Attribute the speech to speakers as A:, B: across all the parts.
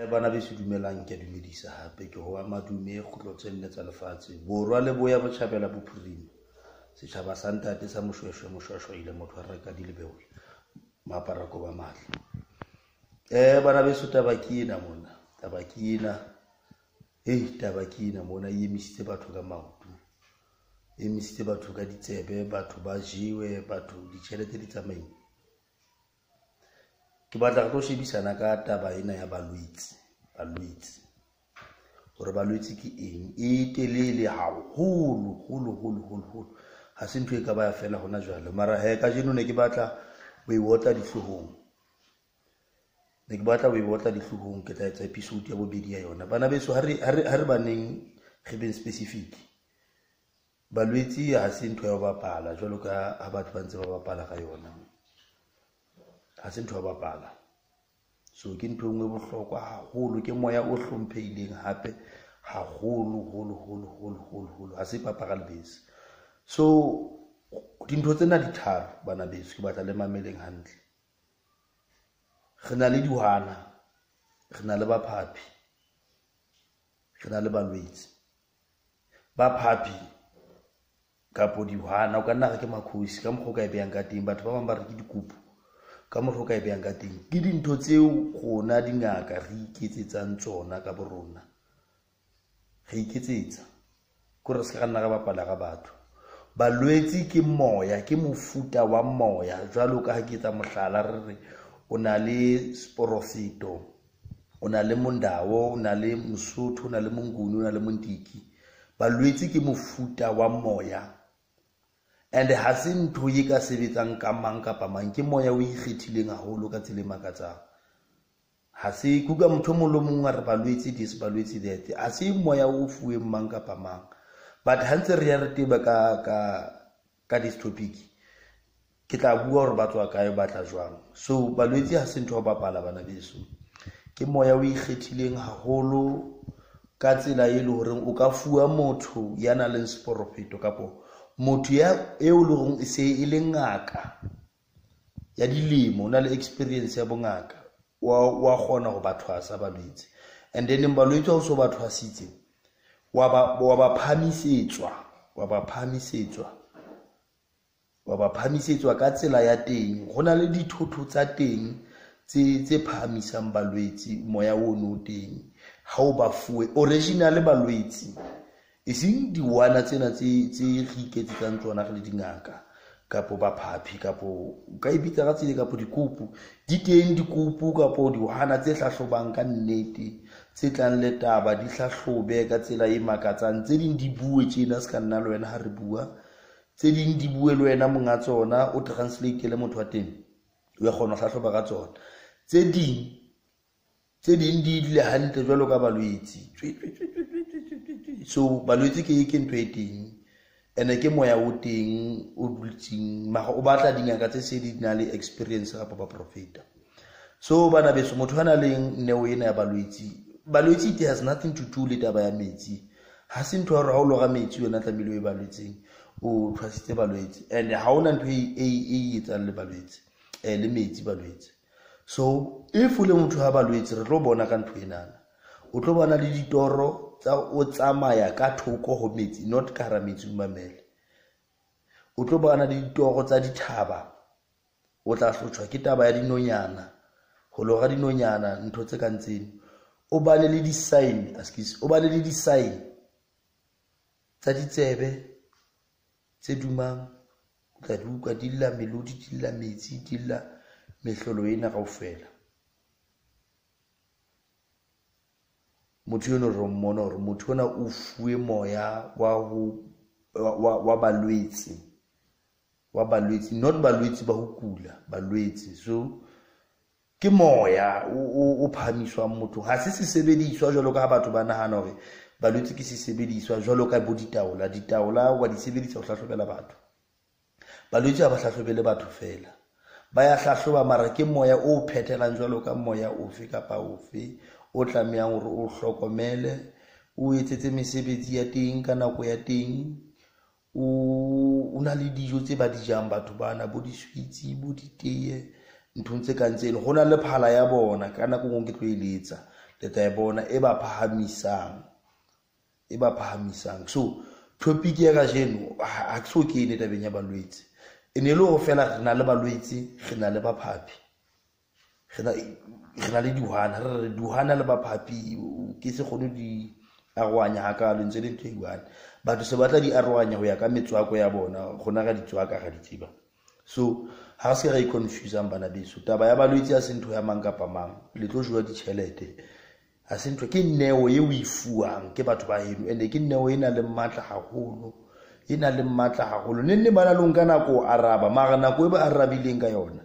A: Bana beso dumelang, ke a dumedisa hape. Ke ho madume kgutlo tse nne tsa lefatshe, borwa le boya, botjhabela, bophirima. Setjhaba sa ntate sa Moshweshwe, Moshweshwe ile motho wa reka di lebeole maaparako ba matla. Bana beso, taba ke ena mona, taba ke ena, taba ke ena mona. E emisitse batho ka maoto, e emisitse batho ka ditsebe, batho ba jewe, batho ditjhelete di tsamaile. Ke batla re tlo shebisana ka taba ena ya balwetse, balwetse hore balwetse ke eng. E telele haholo holo holo holo holo, ha se ntho e ka ba ya fela hona jwale. Mara he, kajeno ne ke batla ho e otla dihloohong, ne ke batla ho e otla dihloohong. Ke tla etsa episode ya bobedi ya yona. Bana beso, ha re baneng, re beng specific. Balwetse ha se ntho ya ho bapala jwalo ka ha batho ba ntse ba bapala ka yona, ha se ntho ya ho bapala. So ke ntho e nngwe bohlokwa haholo, ke moya o hlomphehileng hape haholo holo holo holo holo holo, ha se papa ka lebese. So dintho tsena di tharo, bana beso, ke batla le mameleng hantle. Re na le dihwana, re na le baphaphi, re na le balwetse. Baphaphi kapo dihwana, o ka nna re ke makhosi ka mokgwa o ka e behang ka teng. Batho ba bang ba re ke dikupu ka mokgwa o ka e behang ka teng. Ke dintho tseo rona dingaka re iketsetsang tsona ka borona, re iketsetsa kore se ka nna ra bapala ka batho. Balwetse ke moya, ke mofuta wa moya. Jwalo ka ha ke etsa mohlala, re re o na le sporofito, o na le mondao, o na le mosotho, o na le monguni, o na le montiki. Balwetse ke mofuta wa moya, and ha se ntho e ka sebetsang ka mang kapa mang. Ke moya o ikgethileng haholo ka tsela e makatsang. Ha se kuka motho o mong le mong a re balwetse this, balwetse that. Ha se moya o fuweng mang kapa mang. But ha ntse re ya re teba ka this topic, ke tla bua hore ba tswa kae, ba tla jwang. So balwetse ha se ntho ya ho bapala, bana beso. Ke moya o ikgethileng haholo ka tsela e le horeng o ka fuwa motho ya nang le seporofeto, kapo motho ya eo le horeng e se e le ngaka ya dilemo, o na le experience ya bongaka, wa kgona ho ba thwasa balwetse. And then balwetse ha o so ba thwasitse, wa ba phahamisetswa, wa ba phahamisetswa, wa ba phahamisetswa ka tsela ya teng. Ho na le dithotho tsa teng tse phahamisang balwetse, moya ono o teng ha o ba fuwe original balwetse, e seng diwana tsena tse re iketsetsang tsona re le dingaka, kapo baphaphi, kapo o ka e bitsa ka tsela, kapo dikupu. Di teng dikupu kapo diwana tse hlahlobang ka nnete, tse tlang le taba, di hlahlobe ka tsela e makatsang. Tse ding di bue tjena se ka nna le wena ha re bua, tse ding di bue le wena monga tsona, o translate le motho wa teng, o ya kgona ho hlahloba ka tsona. Tse ding di dule hantle jwalo ka balwetse. So balwetse ke ntho e teng, ene ke moya o teng o dutseng, mara o batla dingaka tse se di na le experience kapa ba profeta. So bana beso, motho a nang le neo ena ya balwetse, balwetse it has nothing to do le taba ya metsi. Ha se ntho ya hore ha o lora metsi wena tlamehile o e balwetseng, o thwasitse balwetse. And ha hona ntho e etsang le balwetse, le metsi balwetse. So if o le motho ha balwetse, re tlo bona ka ntho enana. O tlo bona le ditoro tsa o tsamaya ka thoko ho metsi, not ka hara metsi o mamele. O tlo bona le ditoro tsa dithaba, o tla hlotjhwa ke taba ya dinonyana, ho lora dinonyana, ntho tse kang tseno. O bane le di-sign, excuse, o bane le di-sign tsa ditsebe tse dumang, o tla di utlwa di lla melodi, di lla metsi, di lla mehlolo ena kaofela. Motho eno re mmona hore motho ona o fuwe moya wa balwetse, wa balwetse, not balwetse ba ho kula, balwetse. So ke moya o phahamiswang mothong. Ha se sesebediswa jwalo ka ha batho ba nahana hore balwetse ke sesebediswa jwalo ka bo ditaola. Ditaola wa di sebedisa ho hlahlobela batho. Balwetse ha ba hlahlobele batho fela, ba ya hlahloba, mara ke moya o phethelang jwalo ka moya ofe kapa ofe o tlamehang hore o hlokomele, o etsetse mesebetsi ya teng ka nako ya teng. O na le dijo tse ba di jang batho bana, bo di-sweets, bo diteye, nthong tse kang tseno. Ho na le phala ya bona ka nako e nngwe ke tlo e letsa. Le tla e bona e ba phahamisang. E ba phahamisang. So topic ya kajeno ha ke so kene tabeng ya balwetse. E ne le hore fela re na le balwetse, re na le baphapi. Re na le dihwana, re re dihwana le baphapi ke se kgone di arohanya hakalo ntse le ntho e one. Batho se batla di arohanya ho ya ka metswako ya bona, rona ra di tswaka ra di tseba. So ha se re confusang bana beso. Taba ya balwetse ha se ntho ya mang kapa mang, le tlo jowa ditjhelete. Ha se ntho, ke neo e o e fuwang ke batho ba heno, ene ke neo e nang le matla haholo, e nang le matla haholo. Neng neng ba na le ho nka nako ho araba, mara nako e ba arabileng ka yona,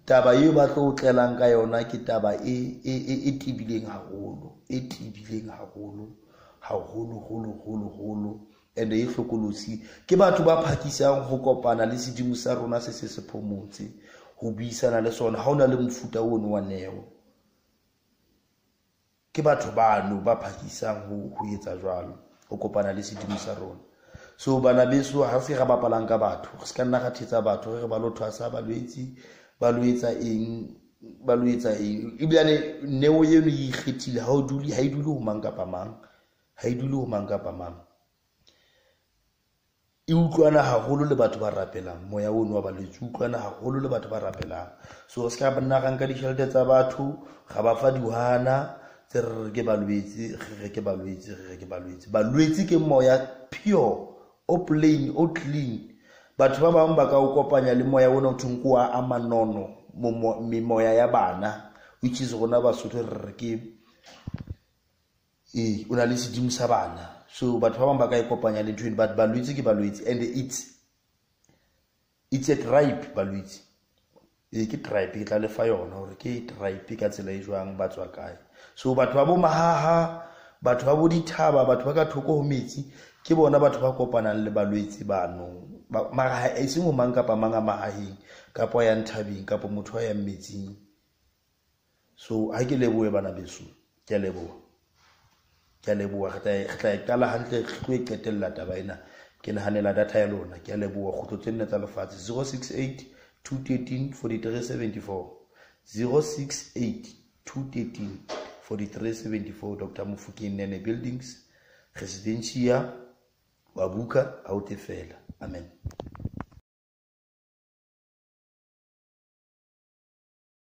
A: taba eo ba tlo tlelang ka yona ke taba e tebileng haholo, e tebileng haholo, haholo, holo, holo, holo, and e hlokolosi. Ke batho ba phakisang ho kopana le sedimo sa rona se se se phomotse, ho buisana le sona. Ha hona le mofuta ono wa neo, ke batho bano ba phakisang ho etsa jwalo, ho kopana le sedimo sa rona. So bana beso, ha se ra bapalang ka batho, re se ka nna ra thetsa batho, re re ba lo thwasa balwetsi, ba lo etsa eng, ba lo etsa eng. Ebilane neo eno e ikgethile, ha o dule, ha e dule ho mang kapa mang, ha e dule ho mang kapa mang. E utlwana haholo le batho ba rapelang, moya ono wa balwetsi utlwana haholo le batho ba rapelang. So re se ka nna ra nka ditjhelete tsa batho, ra ba fa dihwana tse re re ke balwetsi, re re ke balwetsi, re re ke balwetsi. Balwetsi ke moya pure, o plain, o clean. Batho ba bang ba ka o kopanya le moya ona o thweng ke wa amanono, memoya ya bana, which is rona Basotho re re ke, o na le sedimo sa bana. So batho ba bang ba ka e kopanya le ntho eno, but balwetsi ke balwetsi, and it's a tribe balwetsi. Ke tribe, ke tla le fa yona hore ke tribe ka tsela e jwang, ba tswa kae. So batho ba bo mahaha, batho ba bo dithaba, batho ba ka thoko ho metsi, ke bona batho ba kopanang le balwetsi bano. Mara ha e seng ho mang kapa mang a mahaheng, kapa a yang thabeng, kapa motho a yang metsing. So ha ke lebohe bana beso, ke a leboha. Ke a leboha, re tla e qala hantle, re tlo e qetella taba ena. Ke nahanela data ya lona, ke a leboha. Kgutlo tse nne tsa lefatshe, 068 213 43 74. 068 213 43 74. Dr. Mofokeng Nene Buildings, Residencia, Wabuka, Autefela. Amen.